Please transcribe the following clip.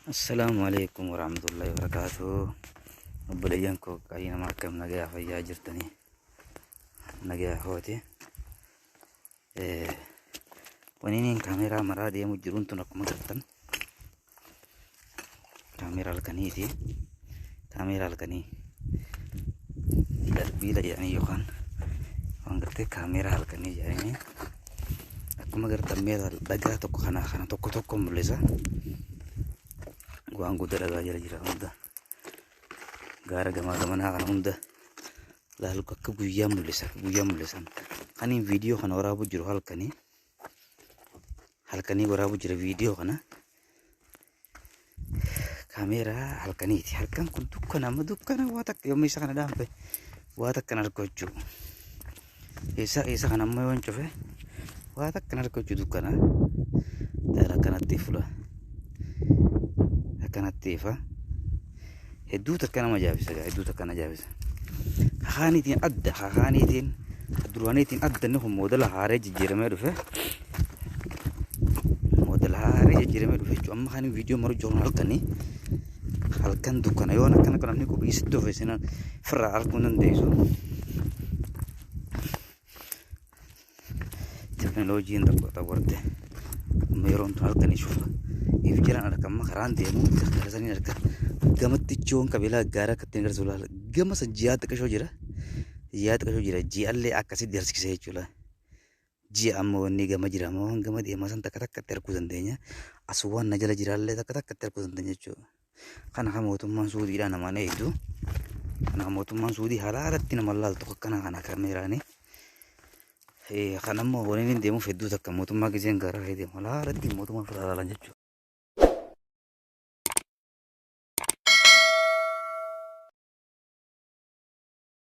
Assalaamu alaikum warahmatullahi wabarakaatuh. Obboleeyyan koo qaayii nama akkam nagayaa fayyaa jirtanii nagayaa hooti. Waniiniin kaameeraa maraa deemu jiruun tun akkuma gartan kaameeraa halkaniiti. Kaameeraa halkanii darbiila jedhanii yookaan waan gartee kaameeraa halkanii jedhanii akkuma gartan meera dhagaa tokko kana kana tokko tokko mul'isa. Waan guddaa dhagaa jala jira hunda gaara gamaa gamanaa kana hunda laalu akka guyyaa mul'isa, akka guyyaa mul'isan. Kaniin viidiyoo kana waraabuu jiru halkanii halkanii waraabuu jira viidiyoo kana kaameeraa halkaniiti. Halkan kun dukkana, amma dukkana waa takka yommuu isa kana dhaamfe waa takka hin argu jechuudha. Isa isa kana ammoo yoon cufe waa takka hin argu jechuudha dukkana. Daara akkanatti ifula. Akkanatti ifa. Hedduu takka nama ajaa'ibsa gaa, hedduu takka nama ajaa'ibsa. Kakaaniitiin adda, kakaaniitiin duraaniitiin adda, inni kun moodela haaree jijjiiramee dhufe. Moodela haaree jijjiiramee dhufe jechuudha. Amma kan viidiyoo maru jiru halkanii halkan dukkana yoon akkana kan namni kophii sitti dhufe isin firraa arguu hin dandeessu. Teknooloojiin tokko ta'u amma yeroon tun halkanii shufa. If jiran arga amma karaan deemu karaa saniin arga. Gamatti chiyoon qabeelaa gaara akka ittiin agarsiisu laala. Gama san ji'aa xiqqashoo jira. Ji'aa xiqqashoo jira. Ji'allee akkasitti harkisee jechuudha. Ji'a amma wanni gama jira amma waan gama deemaa san takka takkatti arguu dandeenya. As waan na jala jiraallee takka takkatti arguu dandeenya jechuudha. Kana kan mootummaan Suudiidhaa namaan eegdu. Kana kan mootummaan Suudii halaalatti nama laaltu akkana kana kaameeraanii. Kan ammoo waliin hin deemuuf hedduu takka mootummaa giseen garaa deemu halaalatti mootummaa fira laalan jechuudha.